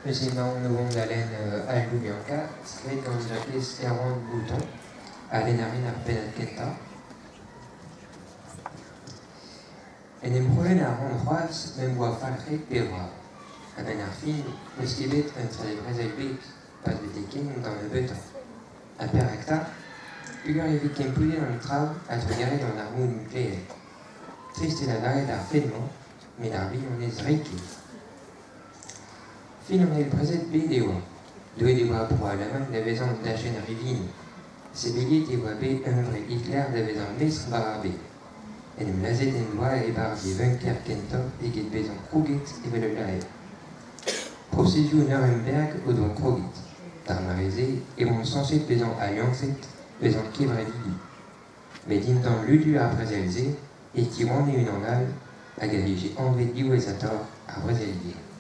Neuze emaon o vont da lenn Al Loubianka, skrivet gant Jakez Erwan Bouton, ha lenn a rin ar pennad kentañ. En em c'houlenn a ran c'hoazh m'em boa falc'het pe vras. A-benn ar fin n'eus ket bet un trede brezel-bed, pas betek-henn d'an nebeutañ. Ha perak 'ta ? Peogwir e vez kempouezet an traoù a-drugarez d'an armoù nukleel. Trist eo lavaret ar fed-mañ, met ar wirionez rik eo. Fin an Eil Brezel-bed e oa. Deuet e oa Bro-Alamagn da vezañ un dachenn rivinoù. Sebeliet e oa bet hunvre Hitler da vezañ mestr war ar bed. En em lazhet en doa e-barzh e veunker kentoc'h eget bezañ krouget evel ul laer. Prosezioù Nuremberg o doa kroget. D'ar mare-se e oant sañset bezañ aliañset, bezañ kevredidi. Met dindan ludu ar brezel-se e tiwane unan all hag a vije anvet diwezhatoc'h ar brezel yen.